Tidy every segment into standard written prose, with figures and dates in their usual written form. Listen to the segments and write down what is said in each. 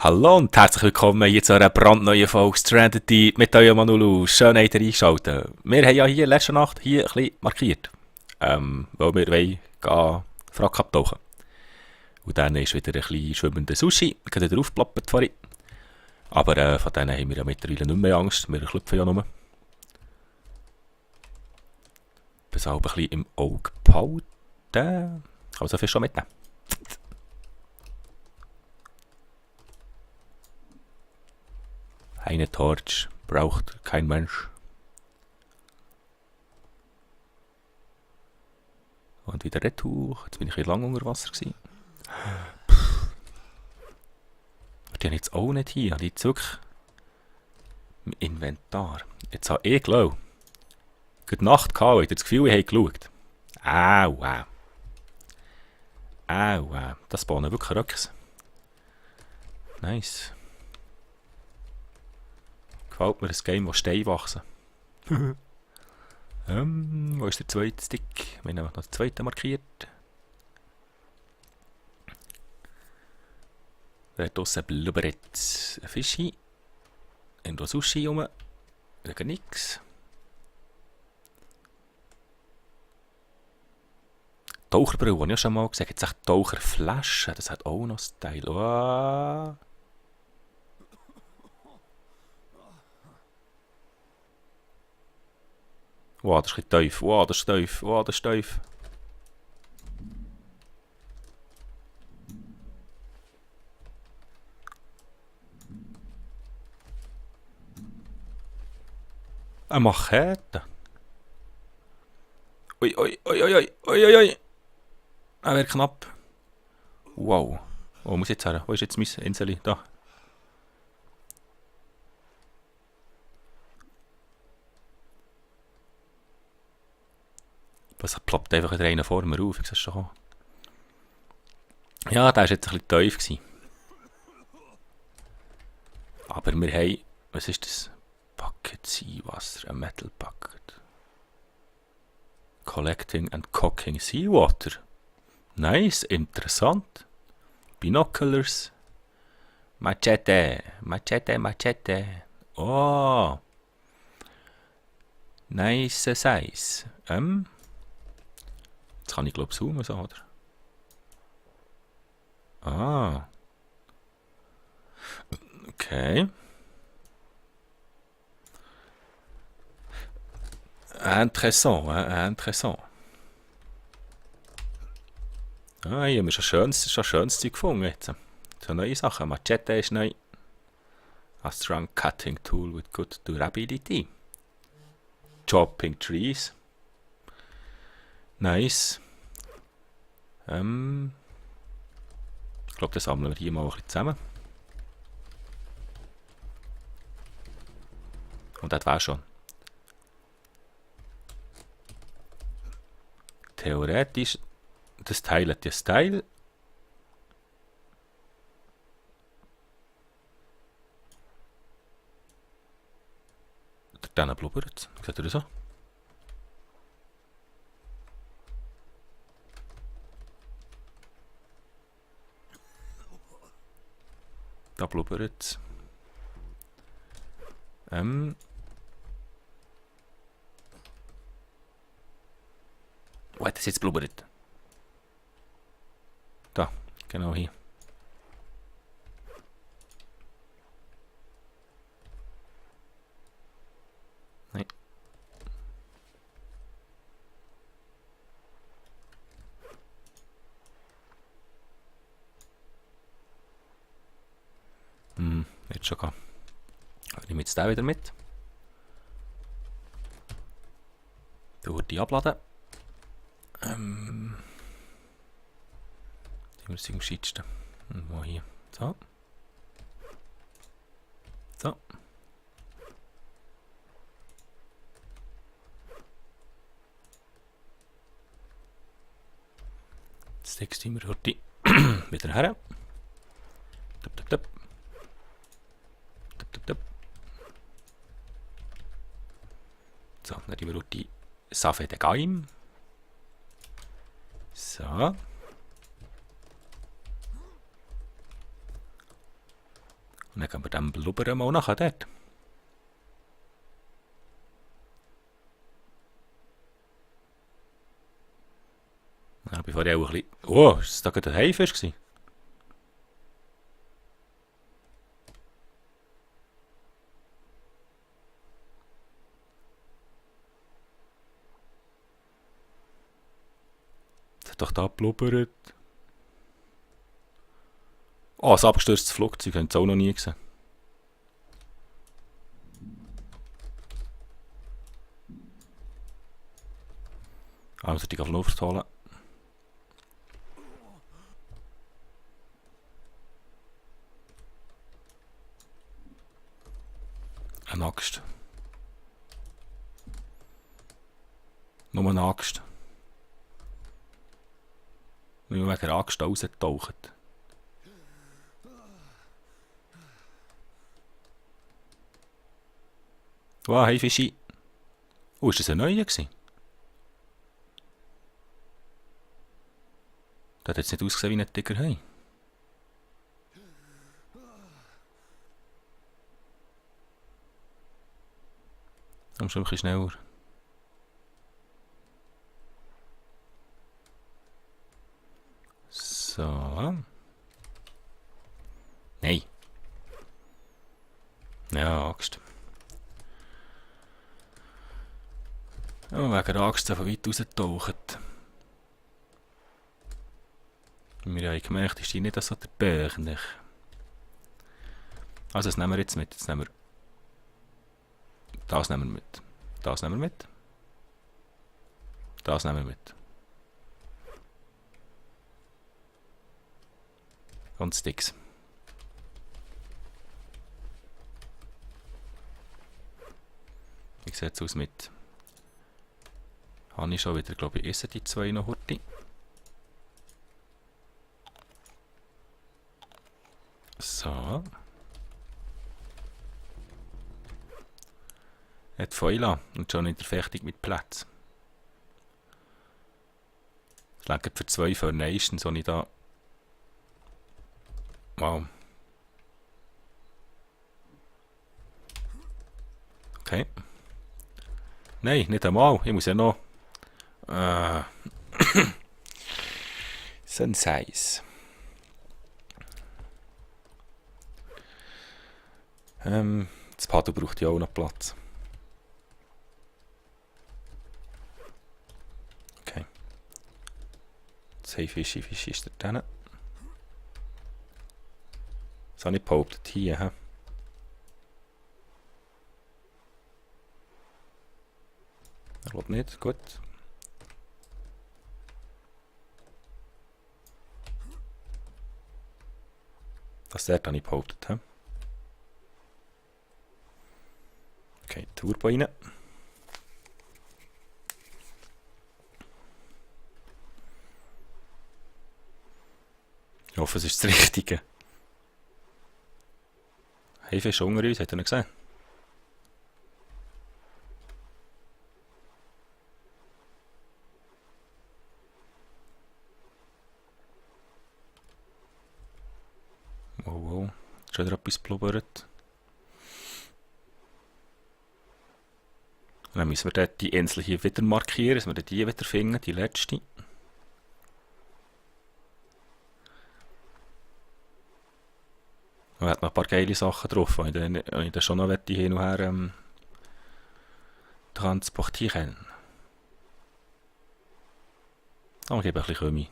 Hallo und herzlich willkommen hier zu einer brandneuen Folge Stranded mit eurem Manulu. Schön, habt ihr eingeschaltet. Wir haben ja hier letzte Nacht hier ein bisschen markiert, weil wir wollen Frack abtauchen. Und dann ist wieder ein bisschen schwimmender Sushi, wir können wieder aufgeploppt vorhin. Aber von denen haben wir ja mittlerweile nicht mehr Angst, wir klopfen ja nur. Das auch ein bisschen im Auge behalten. Also Fisch schon mitnehmen. Eine Torch braucht kein Mensch. Und wieder Retour. Jetzt bin ich hier lang unter Wasser gewesen. Die habe ich jetzt auch nicht hier. Habe ich jetzt wirklich im Inventar. Jetzt habe ich glaube gute Nacht gehabt, weil ich das Gefühl, ich habe geschaut. Au. Das bahnen wirklich Röcks. Nice. Gefällt mir ein Game, wo Steine wachsen. Wo ist der zweite Stick? Wir haben noch den zweiten markiert. Da draussen blubbert ein Fischi. Irgendwo Sushi rum. Wegen nix. Taucherbrille, habe ich ja schon mal gesagt. Jetzt echt Taucherflasche. Das hat auch noch Style. Oh. Wow, das ist ein tief. Wow, das ist tief. Wow, das ist tief. Eine Machete. Ui. Er wird knapp. Wow. Wo muss ich jetzt her? Wo ist jetzt mein Inseli? Da. Was ploppt einfach wieder einer vor mir auf? Ich sehe es schon. Ja, der war jetzt ein bisschen tief gewesen. Aber wir haben... Was ist das? Bucket Seewasser. Ein Metal Bucket. Collecting and cooking Seawater. Nice, interessant. Binoculars. Machete. Oh. Nice size. Jetzt kann ich glaube zoomen, so, oder? Ah. Okay. Interessant. Ah, hier haben wir schon schönes Zeug gefunden jetzt. So neue Sachen. Machete ist neu. A strong cutting tool with good durability. Chopping trees. Nice. Ich glaube, das sammeln wir hier mal ein bisschen zusammen. Und das war schon. Theoretisch, das Teil hat das Teil. Dann blubbert. Seht ihr das so? Da blubbert. Wo hat das jetzt blubbert? Da, genau hier. Nein. Jetzt schon gehen. Ich nehme jetzt den wieder mit. Da wird die abladen. Die sind am gescheitsten. Und wo hier? So. Jetzt legst du mir heute wieder her. Tup. So, dann nehmen wir die Safe de Gaim. So. Und dann gehen wir dem Blubbern mal nachher dort. Ja, ich war vorher auch ein bisschen... Oh, ist das da gerade ein Haifisch gewesen? Das hat doch da geblubbert. Oh, ein abgestürztes Flugzeug, haben sie auch noch nie gesehen. Also die Luft holen. Eine Axt. Nur eine Axt. Weil wir wegen der Axt rausgetaucht. Wow, hey Fischi. Oh, ist das ein neuer gewesen? Der hat jetzt nicht ausgesehen wie ein dicker Hai. Komm schon ein bisschen schneller. So. Nein. Ja, Axt. Ja, wegen der Axt von weit rausgetaucht. Wir haben gemerkt, ist die nicht so der Bärchen. Also, das nehmen wir jetzt mit. Jetzt nehmen wir... Das nehmen wir mit. Das nehmen wir mit. Das nehmen wir mit. Und Sticks. Wie sieht es aus mit... Habe ich schon wieder, glaube ich, essen die zwei noch heute. So. Hat Fäule und schon in der Fechtung mit Platz. Das liegt für 2 First Nations, die ich da... Wow. Okay. Nein, nicht einmal. Ich muss ja noch... so ein Size. Das Paddel braucht ja auch noch Platz. Okay. Jetzt hey Fischi ist da drin. Das habe ich behauptet hier. He? Er will nicht, gut. Das dort habe ich behauptet. He? Okay, Turbo rein. Ich hoffe, es ist das Richtige. Haifisch unter uns, hat er nicht gesehen? Oh, oh. Ist schon wieder etwas blubbert. Dann müssen wir dort die Insel hier wieder markieren, dass wir die wieder finden, die letzte. Da hat noch ein paar geile Sachen drauf, die ich dann schon noch hin und her transportieren kann. Aber ich gebe ein bisschen Kümmel.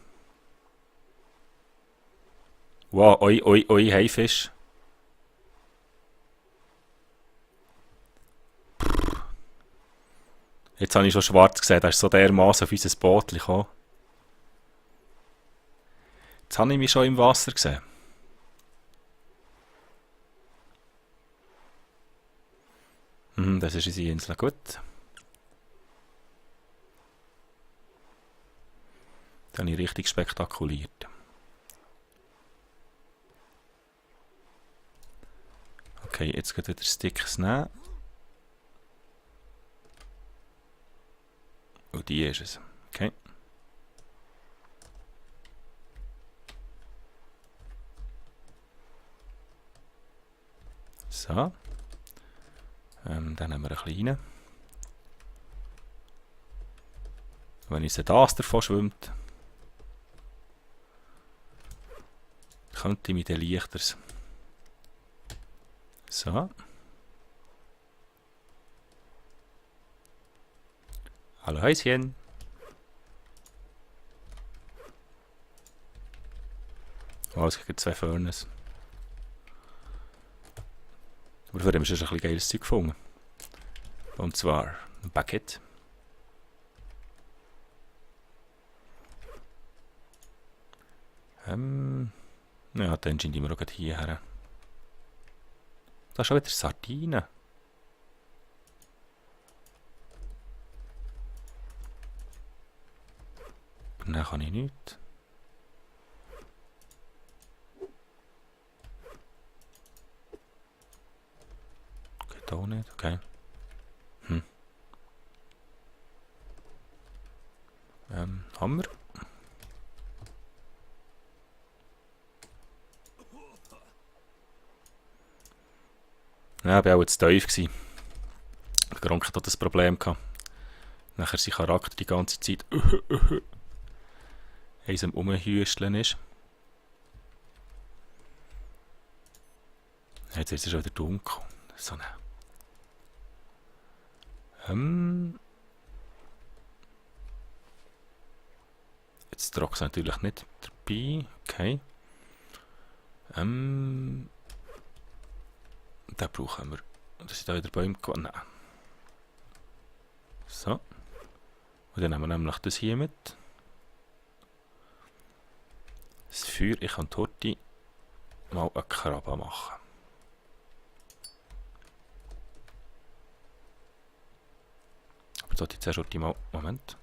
Wow, oi, Haifisch. Jetzt habe ich schon schwarz gesehen, da ist so dermaßen auf unser Boot gekommen. Jetzt habe ich mich schon im Wasser gesehen. Das ist unsere Insel, gut. Das habe ich richtig spektakuliert. Okay, jetzt geht wieder Sticks nehmen. Und die ist es. Okay. So. Dann nehmen wir einen kleinen. Wenn uns das davon schwimmt, könnte ich mit den Lichters. So. Hallo Häuschen. Oh, es gibt 2 Furnace. Aber für den haben wir schon ein bisschen geiles Zeug gefunden. Und zwar ein Bucket. Ja, dann sind wir auch hierher. Da ist schon wieder Sardinen. Aber dann kann ich nichts. Geht auch nicht, okay. Haben wir? Ja, ich war auch jetzt tief. Der Gronk hat das Problem gehabt. Nachher sein Charakter die ganze Zeit eins am Umhüsteln ist. Jetzt ist es schon wieder dunkel. So eine. Jetzt tragt es natürlich nicht dabei. Okay. Den brauchen wir. Dass ich da wieder Bäume gewinnen. So. Und dann nehmen wir nämlich das hier mit. Das Feuer, ich kann heute mal einen Krabben machen. Aber sollte ich zuerst heute mal. Moment.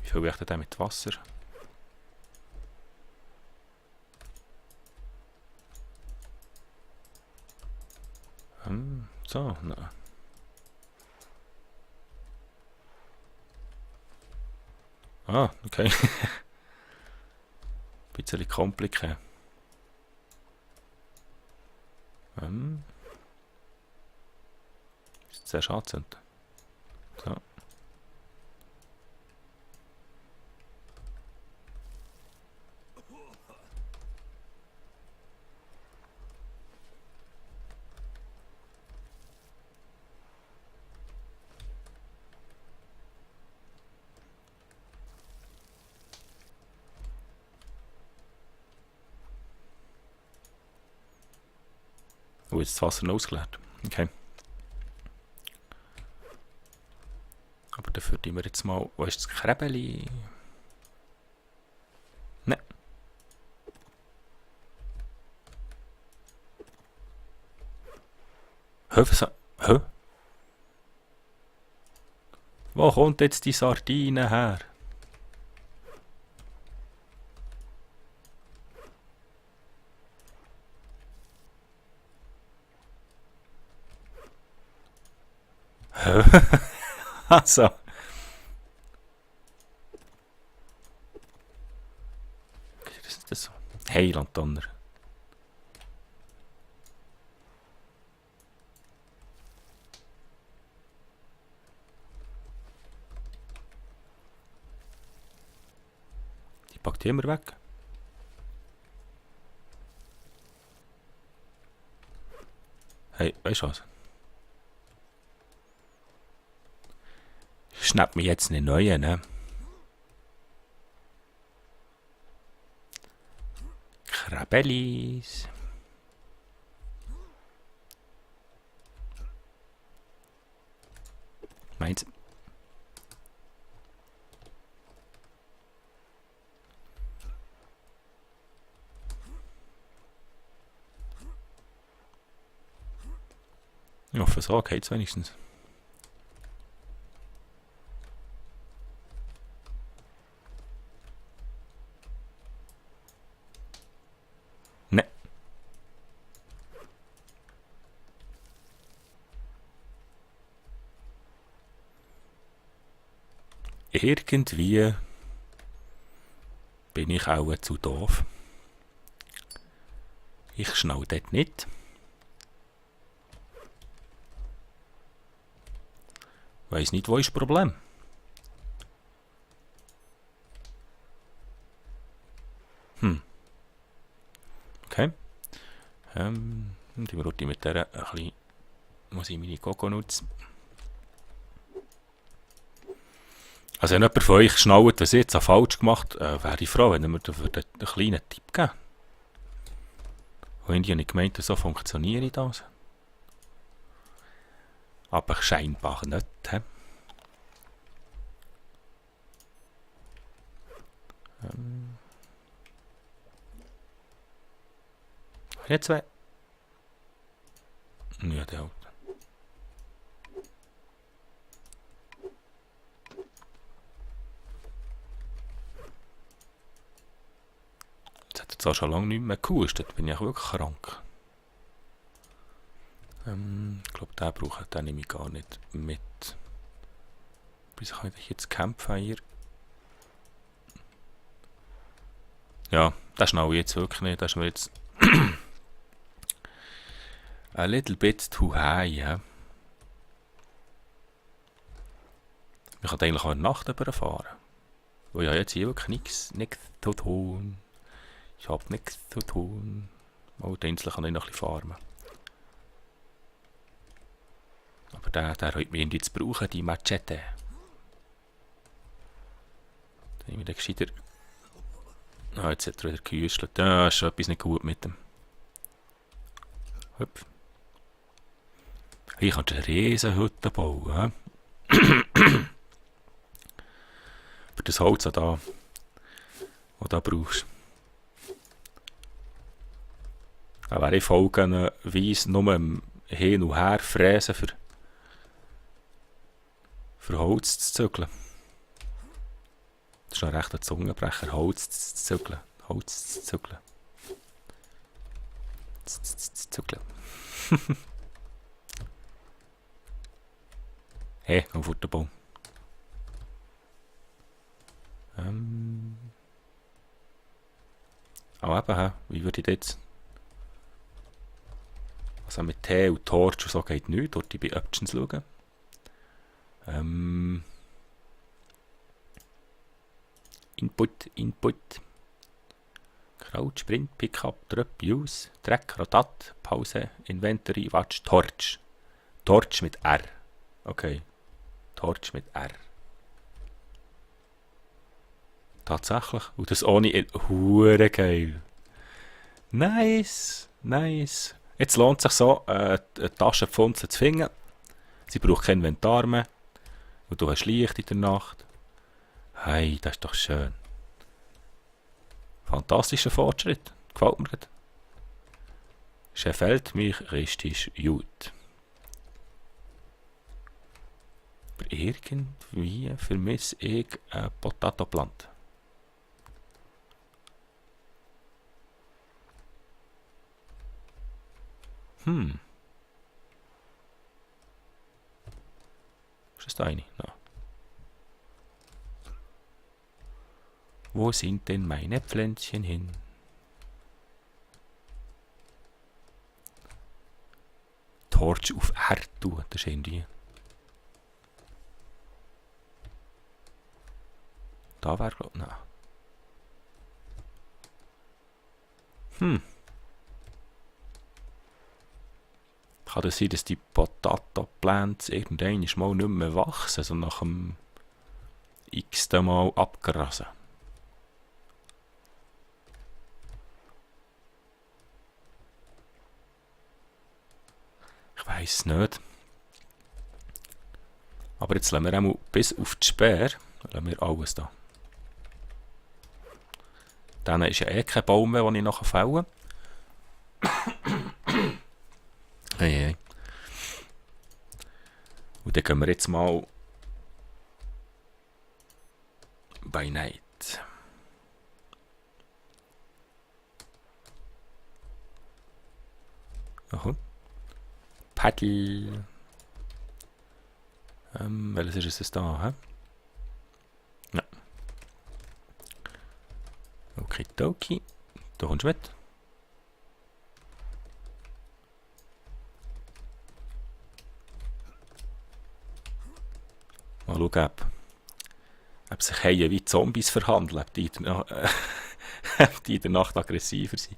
Wie viel wiegt der mit Wasser? So, nein. Ah, okay. Ein bisschen kompliziert. Ist sehr schade. So. Oh, jetzt ist das Wasser noch ausgeleert. Okay. Aber dafür tun wir jetzt mal. Wo ist das Krebeli? Nein. Hä? Wo kommt jetzt die Sardine her? Also. Was ist das so? Heiland Donner. Die packt die immer weg. Hey, weißt du was? Schnapp mir jetzt eine neue, ne? Krabellis. Meins. Ja, für so geht's wenigstens. Ne. Irgendwie bin ich auch zu doof. Ich schnall dort nicht. Weiss nicht, wo ist das Problem. Okay. Die Route mit der ein bisschen, muss ich meine Coconuts. Also wenn jemand von euch schnallt, was ich jetzt falsch gemacht habe, wäre ich froh, wenn ihr mir einen kleinen Tipp geben. Und ich habe nicht gemeint, so funktioniert das. Aber scheinbar nicht. He? Jetzt zwei. Ja, der Alte. Jetzt hat er zwar schon lange nicht mehr gehustet, bin ich auch wirklich krank. Ich glaube, den nehme ich gar nicht mit. Wieso kann ich jetzt Campfire? Ja, das schnell ich jetzt wirklich nicht. Das ist mir jetzt a little bit too high. Ja. Ich kann eigentlich auch in der Nacht überfahren. Weil ja jetzt hier wirklich nichts zu tun. Ich habe nichts zu tun. Oh, die Insel kann ich noch ein bisschen farmen. Aber der heute mir jetzt brauchen, die Machete. Dann nehme ich den gescheiter. Ah, jetzt hat er wieder gehüstelt. Ja, ist schon etwas nicht gut mit dem. Hüpf. Hier kannst du eine riesen Hütte bauen. Für das Holz, das du da brauchst. Da wäre ich folgenderweise nur hin und her fräsen für Holz zu zügeln. Das ist noch recht ein Zungenbrecher, Holz zu zügeln. Holz zu zügeln. Zügeln. Hey, noch vor der Baum. Aber eben, wie würde ich jetzt? Also mit Tee und Torch und so geht nichts, dort bei Options schauen. Input. Crouch, Sprint, Pickup, Drop, Use, Track, Rotat, Pause, Inventory, Watch, Torch. Torch mit R. Okay. Torch mit R. Tatsächlich. Und das ohne hure geil. Nice. Jetzt lohnt es sich so, eine Taschenpfunze zu finden. Sie braucht kein Inventar mehr. Und du hast Licht in der Nacht. Hey, das ist doch schön. Fantastischer Fortschritt. Gefällt mir gut. Gefällt mich richtig gut. Aber irgendwie vermisse ich eine Potato-Plant. Ist das eine? No. Wo sind denn meine Pflänzchen hin? Torch auf R tun, das ist irgendwie. Da wäre glaube ich. Nein. Kann das sein, dass die Potato Plants irgendwann mal nicht mehr wachsen, so nach dem x-ten Mal abgrasen? Ich weiss nicht. Aber jetzt lassen wir einmal bis auf die Speer lassen wir alles da. Dann ist ja eh kein Baum mehr, den ich nachher fällen kann. Hey. Und dann gehen wir jetzt mal bei Night. Aha. Paddel. Welches ist es da? Hä? Ja. Okidoki. Da kommst du mit. schauen, ob sich Haie wie Zombies verhandeln, ob die ob die in der Nacht aggressiver sind.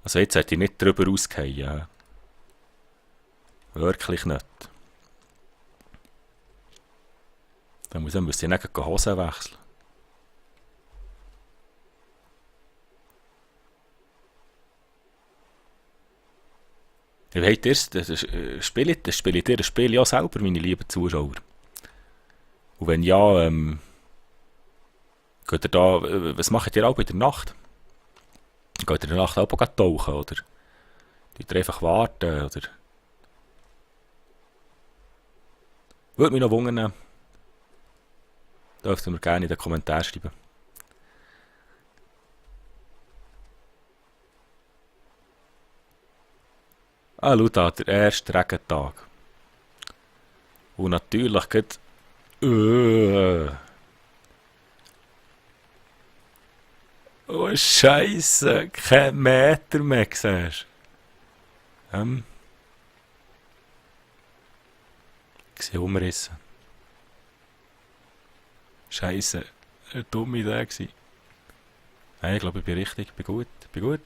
Also jetzt sollte ich nicht drüber ausgehen. Ja. Wirklich nicht. Dann müsste ich nicht die Hosen wechseln. Wie habt ihr das? Spielt ihr das Spiel ja selber, meine lieben Zuschauer? Und wenn ja, geht ihr da, was macht ihr auch in der Nacht? Geht ihr in der Nacht auch tauchen, oder? Tut ihr einfach warten, oder? Würde mich noch wundern. Dürft ihr mir gerne in den Kommentaren schreiben. Ah, schau da, der erste Regentag. Und natürlich geht. Oh, Scheisse, kein Meter mehr, siehst du? Gesehen umrissen. Scheisse, eine dumme Idee gewesen. Nein, ich glaube, ich bin richtig, bin gut, bin gut.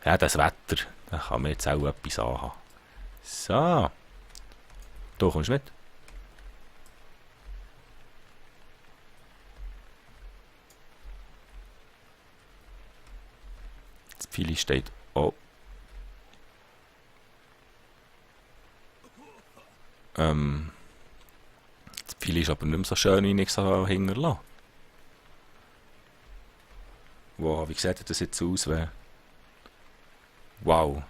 Ja, das Wetter, da kann man jetzt auch etwas anhaben. So. Du kommst mit. Das Pfeil steht. Oh. Das Pfeil ist aber nicht mehr so schön, wie ich es hinterlasse. Wow, wie sieht das jetzt aus? Wow.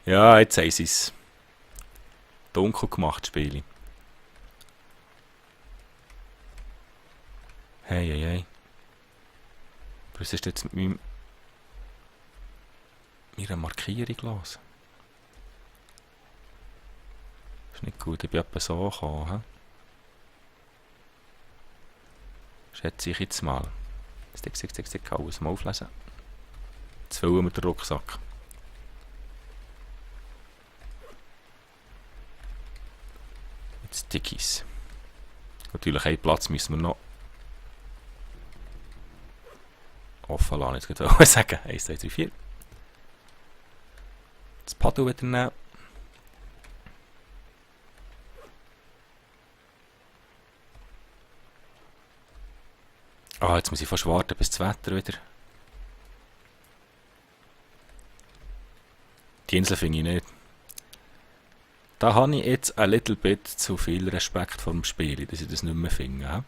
Ja, jetzt haben sie es dunkel gemacht, Spiele. Hey, hey, hey. Was ist jetzt mit meiner Markierung los? Ist nicht gut, ich bin etwa so gekommen. Schätze ich jetzt mal. Stick, alles mal auflesen. Jetzt füllen wir den Rucksack. Jetzt Stickies. Natürlich einen Platz müssen wir noch offen lassen. Jetzt würde ich sagen, 1, 2, 3, 4. Das Paddel wieder nehmen. Ah, jetzt muss ich fast warten, bis das Wetter wieder. Die Insel finde ich nicht. Da habe ich jetzt ein little bit zu viel Respekt vor dem Spiel, dass ich das nicht mehr finde.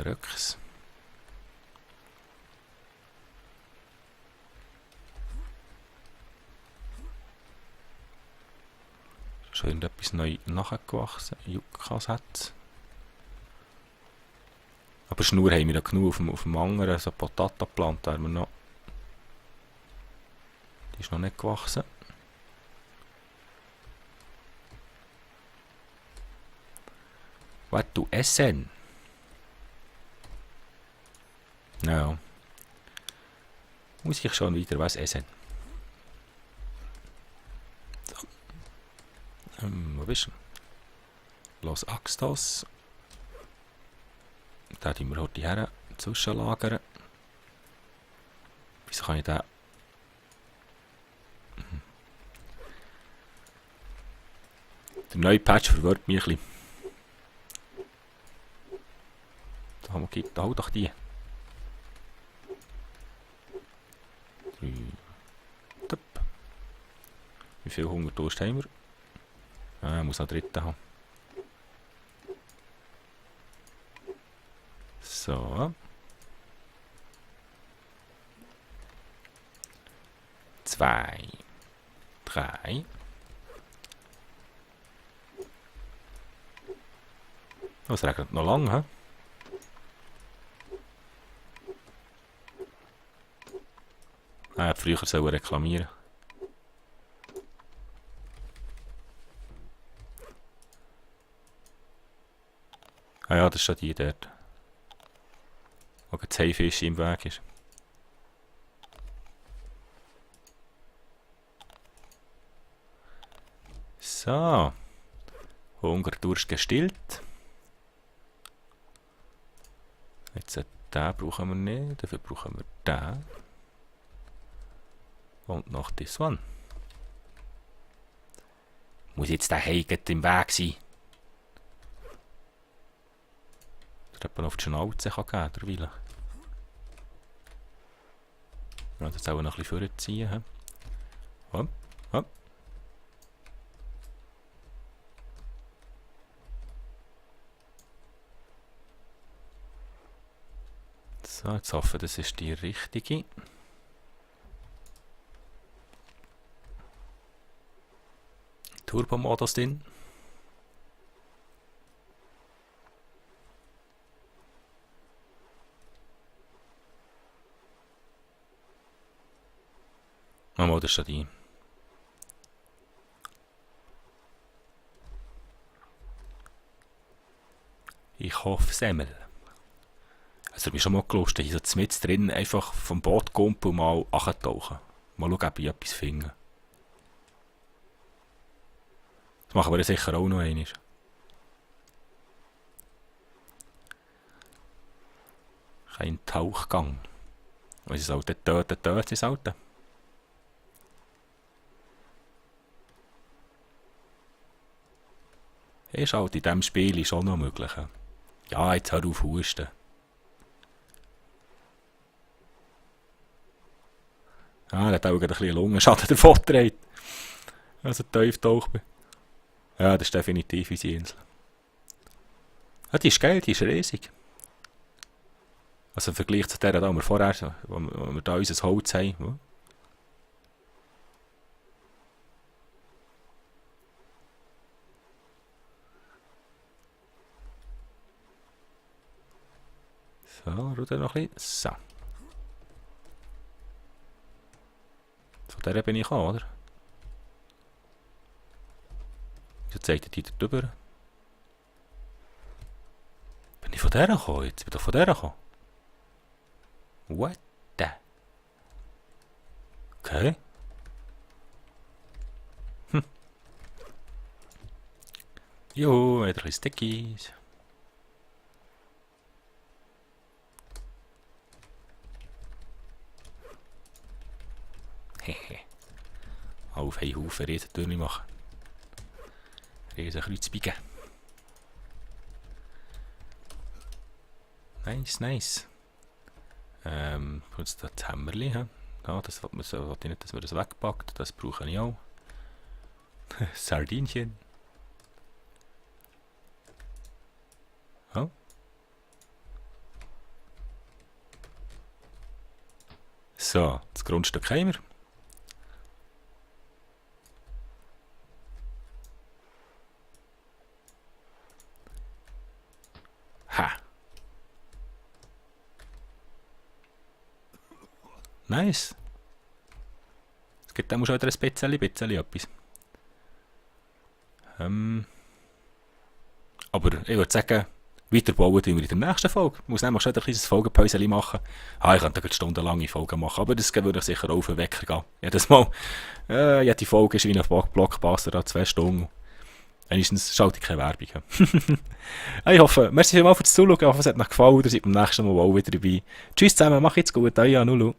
Rücks. Schon irgendetwas neu nachgewachsen. Juckas hat. Aber Schnur haben wir ja genug auf dem anderen, so Patata-Plant haben wir noch. Die ist noch nicht gewachsen. Was du essen? Ja. Muss ich schon wieder was essen? So. Wo bist du? Los Axtos. Da tun wir heute her zwischenlagern. Wieso kann ich da? Der neue Patch verwirrt mich ein bisschen. Da haben wir da doch die. 3. Tup. Wie viel Hungertoast haben wir? Ich muss noch dritten haben. So. 2. 3. Es regnet noch lang, hä? Früher sollen reklamieren. Ah ja, das ist schon die dort. Wo das Haifisch im Weg ist. So. Hunger, Durst gestillt. Jetzt den brauchen wir nicht, dafür brauchen wir den. Und noch this one. Muss jetzt der Heiget im Weg sein? Der jemand auf die Schnauze kann geben, derweil. Ja, das auch noch ein bisschen vorziehen. Hopp, hopp. So, jetzt hoffe ich, das ist die richtige. Turbo-Modus drin. Das ist schon die. Ich hoffe, Semmel. Es hat mich schon mal gelustet, hier so mit drin einfach vom Boot kumpeln und mal achtauchen. Mal schauen, ob ich etwas finde. Das machen wir sicher auch noch einmal. Kein Tauchgang. Wenn sie es halt töten, sie es halt. Ist halt in diesem Spiel schon noch möglich. Ja, jetzt hör auf husten. Ah, der hat auch ein bisschen Lungenschaden davon getragen. Also tief taucht bin. Ja, das ist definitiv unsere Insel. Ja, die ist geil, die ist riesig. Also im Vergleich zu der, die wir vorher, wo wir da unser Holz haben. So, ruder noch ein bisschen. So. Von der bin ich gekommen, oder? Wieso zeigt er die da drüber? Bin ich von der gekommen? Jetzt bin ich doch von der gekommen. What the? Okay. Jo, wieder ein bisschen Stickies. Hehe. Auf einen Haufen Riesentürme machen. Riesenkreuzbiegen. Nice, nice. Kurz das Hämmerli. Ja, das will ich nicht, dass man das wegpackt. Das brauche ich auch. Sardinchen. Oh. So, das Grundstück haben wir. Ha. Nice. Es gibt dann schon wieder ein bisschen etwas. Aber ich würde sagen, weiterbauen tun wir in der nächsten Folge. Ich muss nämlich schon ein kleines Folgenpäuschen machen. Ich könnte eine stundenlange Folge machen, aber das würde sicher auf den Wecker gehen. Jedes Mal. Jede Folge ist wie ein Blockbuster, 2 Stunden. Wenigstens schalte ich keine Werbung. Ich hoffe, merci vielmals fürs Zuschauen. Ich hoffe, es hat euch gefallen. Ihr seid beim nächsten Mal auch wieder dabei. Tschüss zusammen, macht's gut. Euer Nulu.